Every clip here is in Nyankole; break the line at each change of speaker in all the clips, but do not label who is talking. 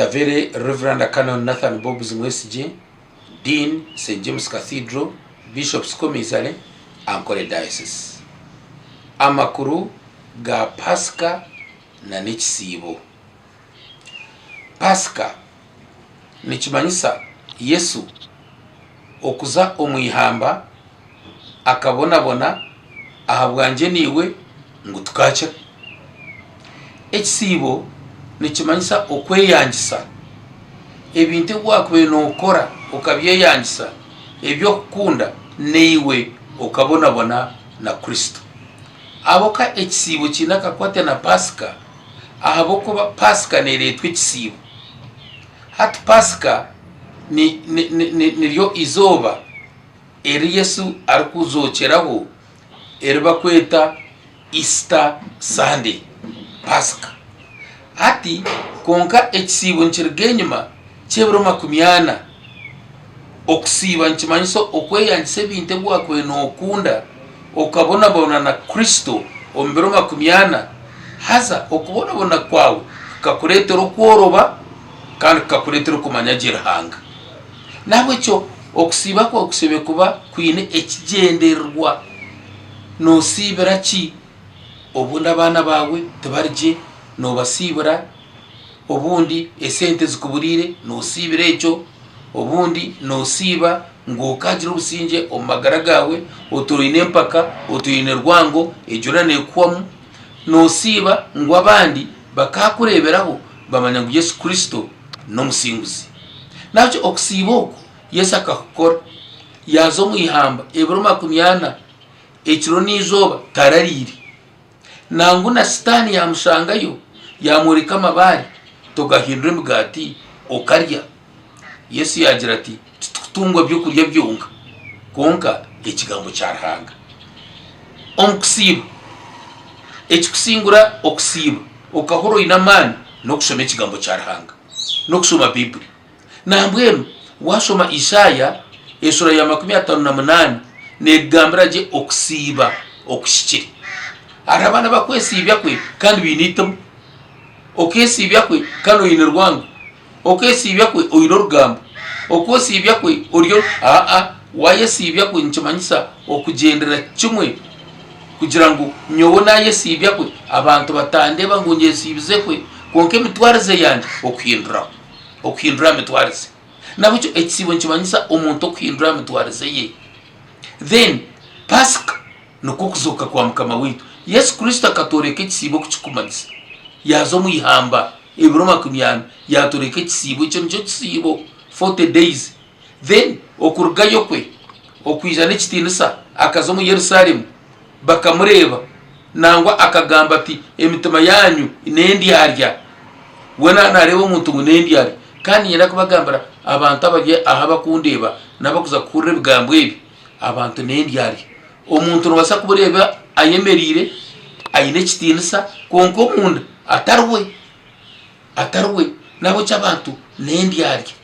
The Very Rev. Canon Nathan Bobs Mwesigye, Dean, St James Cathedral, Bishop's Commissary, Ankole Diocese. Amakuru ga Pasika na n'ekisiibo. Pasika nikimanyisa Yesu okuza omu ihamba akabonabona ahabwangye naiwe ngu tukaakira. Ekisiibo nikimanyisa okweyangisa ebintu ebi waakubaire nookora okabyeyangisa eby'okukunda naiwe okabonabona na Kristo. Ahabw'okuba ekisiibo kiine akakwate na Paasika, ahabw'okuba Paasika neereetwa ekisiibo. Hati Paasika niryo izooba eri Yesu arikuzookyeraho eri barikweta Easter Sunday, Paasika. Hati kwonka ekisiibo nikiruga enyima ky'ebiro makumyana. Okusiiba nikimanyisa okweyangisa ebintu ebi waakubaire nookunda okabonabona na Kristo omu biro makumyana, haza okubonabona kwawe kukakureetera okworoba kandi kukakureetera okumanya gye Ruhanga. N'ahabw'ekyo okusiiba kwawe kushemereire kuba kwine ekigyendererwa. Noosiibira ki? Obundi abaana baawe tibari gye, noobasiibira, obundi esente zikuburiire noosiibira ekyo, obundi noosiiba ngu okaagira obusingye omu magara gaawe, otoine empaka, otoine rwango, egyo yoona neekuhwamu, noosiiba ngu abandi bakaakureeberaho bamanya ngu Yesu Kristo n'omusinguzi. Nahabwekyo okusiiba oku Yesu akakukora, yaaza omu ihamba ebiro makumyana ekiro n'eizooba tarariire. Nangwa na Sitaane yaamushangayo, yaamworeka amabaare, Togahindura emigaati okarya? Yesu yaagira ati, Titukutungwa by'okurya byonka, kwonka ekigambo kya Ruhanga. Omu kusiiba, ekikusingura okusiiba okahurira oine amaani n'okushoma ekigambo kya Ruhanga, n'okushoma Baibuli. Nambwenu waashoma Isaaya eshuura ya 58 neekugambira gye okusiiba okuhikire. Hariho abaana abakwesiibya kwe kandi baine eitimu. Okeesiibya kwe kandi oine rwango. Okeesiibya kwe oine orugambo. Okwesiibya kwe ori aa waayesiibya kwe nikimanyisa okugyendera kimwe kugira ngu nyowe naayesiibya kwe abantu batandeeba ngu nyesiibize kwe kwonka emitwarize yangye okuhinduraho. Okuhindura aha mitwarize. Nahabwekyo ekisiibo nikimanyisa omuntu okuhindura aha mitwarize ye. Then Pasika nikwo kuzooka kwa Mukama waitu. Yesu Kristo akatworeka ekisiibo oku kirikumanyisa. Yaaza omu ihamba ebiro makumyana yaatworeka ekisiibo. Ekyo nikyo kisiibo, 40 days. Then okurugayo kwe okwija n'ekitiinisa akaza omu Yerusalemu bakamureeba nangwa akagamba ati emitima yaanyu n'endyarya. Weena naareeba omuntu ngu n'endyarya. Kandi niinyenda kubagambira abantu abari aha abakundeeba n'abakuza kuhurira ebigambo ebi, abantu n'endyarya. Omuntu noobaasa kumureeba ayemereire aine ekitiinisa kwonka omunda atari we, atari we. N'ahabw'ekyo abantu n'endyarya.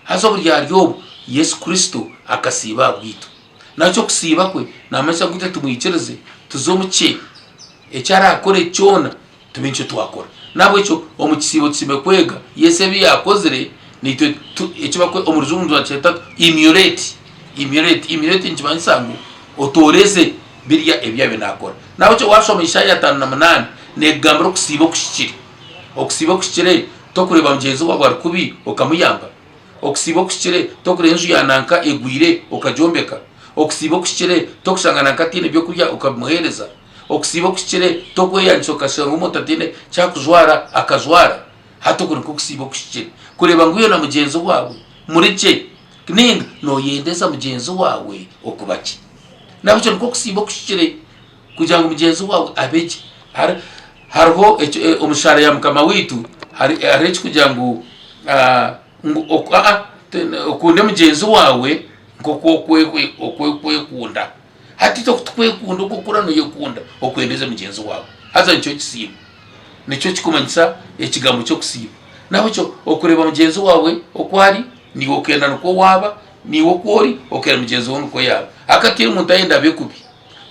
Haza oburyarya obu Yesu Kristo akasiiba ahabwaitu. Nakyo okusiiba kwe namanyisa ngu itwe tumwikirize tuze omu kye, eki araakore kyona tube nikyo twakora. Nahabwekyo omu kisiibo tusiime kwega Yesu ebi yaakozire naitwe eki omu rujungu nibakyeta emulate, emulate, emulate nikimanyisa ngu otooreze biriya ebi yaabaire naakora. Nahabwekyo waashoma Isaaya 58 neekugambira okusiiba okuhikire. Okusiiba okuhikire tokureeba mugyenzi waawe ari kubi okamuyamba. Okusiiba okuhikire tokureeba enju ya nanka egwire okagyombeka. Okusiiba okuhikire tokushanga nanka ataine byokurya okabimuheereza. Okusiiba okuhikire tokweyangisa okashanga omuntu ataine kyakujwara akajwara. Hati oku nikwo kusiiba okuhikire. Kureeba ngu iwe na mugyenzi waawe muri gye ninga noyendeza mugyenzi waawe okuba gye. Nahabwekyo nikwo kusiiba okuhikire kugira ngu mugyenzi waawe abe gye. Hariho omu shaara ya mukama waitu hariho ekirikugira ngu okunde mugyenzi waawe nk'oku orikwekunda. Hati itwe ku turikwekunda oku orikukura nooyekunda okwendeze mugyenzi waawe. Haza nikyo kisiibo. Nikyo kirikumanyisa ekigambo ky'okusiiba. Nahabwekyo okureeba mugyenzi waawe oku ari, naiwe okenda nikwo waaba, naiwe oku ori okenda mugyenzi waawe nikwo yaaba. Ahabw'okuba tihaine muntu ayenda abe kubi.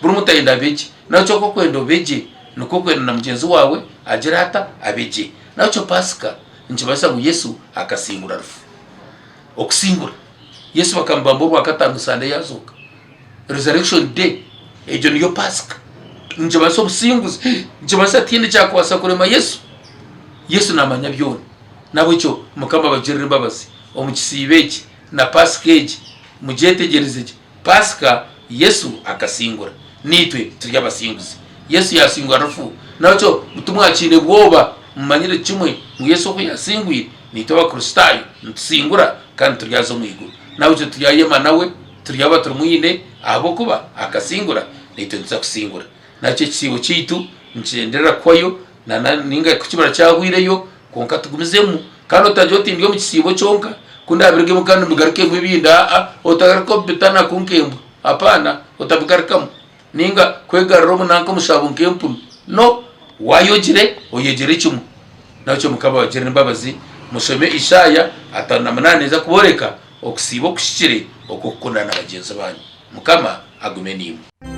Buri muntu ayenda abe gye. Nahabwekyo oku orikwenda obe gye, nikwo orikwenda na mugyenzi waawe agire ata? Abe gye. Nahabwekyo Paasika. Nikimanyisa ngu Yesu akasingura rufu. Okusingura. Yesu bakamubamba orwakataano Sande yaazooka. Resurrection day. Egyo niyo Paasika. Nikimanyisa obusinguzi. Nikimanyisa tihaine ekyakubaasa kurema Yesu. Yesu naamanya byona. N'ahabw'ekyo Mukama abagirire embabazi omu kisiibo eki na Paasika egi. Mugyetegyereze gye. Paasika Yesu akasingura. Naitwe turi abasinguzi. Yesu yaasingura rufu. N'ahabw'ekyo timwakiine bwoba. Mumanyire kimwe ngu Yesu oku yaasingwire, naitwe Abakristaayo nitusingura kandi turyaza omu iguru. N'ahabw'ekyo turyayema nawe, turyaba turimwine ahabw'okuba akasingura, naitwe nituza kusingura. N'ahabw'ekyo ekisiibo kyaitu nikigyenderera kuhwayo nainga ku kibura kyahweireyo kwonka tugumizemu. Kandi otagira oti ndi omu kisiibo kyonka, ku ndaabirugemu kandi mbigarukemu ebindi, aa, otagaruka omu bitanaku nk'embwa, hapana, otabigarukamu. Nainga kwegarura omu nanka omushaabo nk'empunu. No! Waayogire, oyegyere kimwe. N'ahabw'ekyo Mukama abagirire embabazi. Mushome Isaaya 58 neeza kubooreka okusiiba okuhikire okw'okukundana na bagyenzi baanyu. Mukama agume naimwe.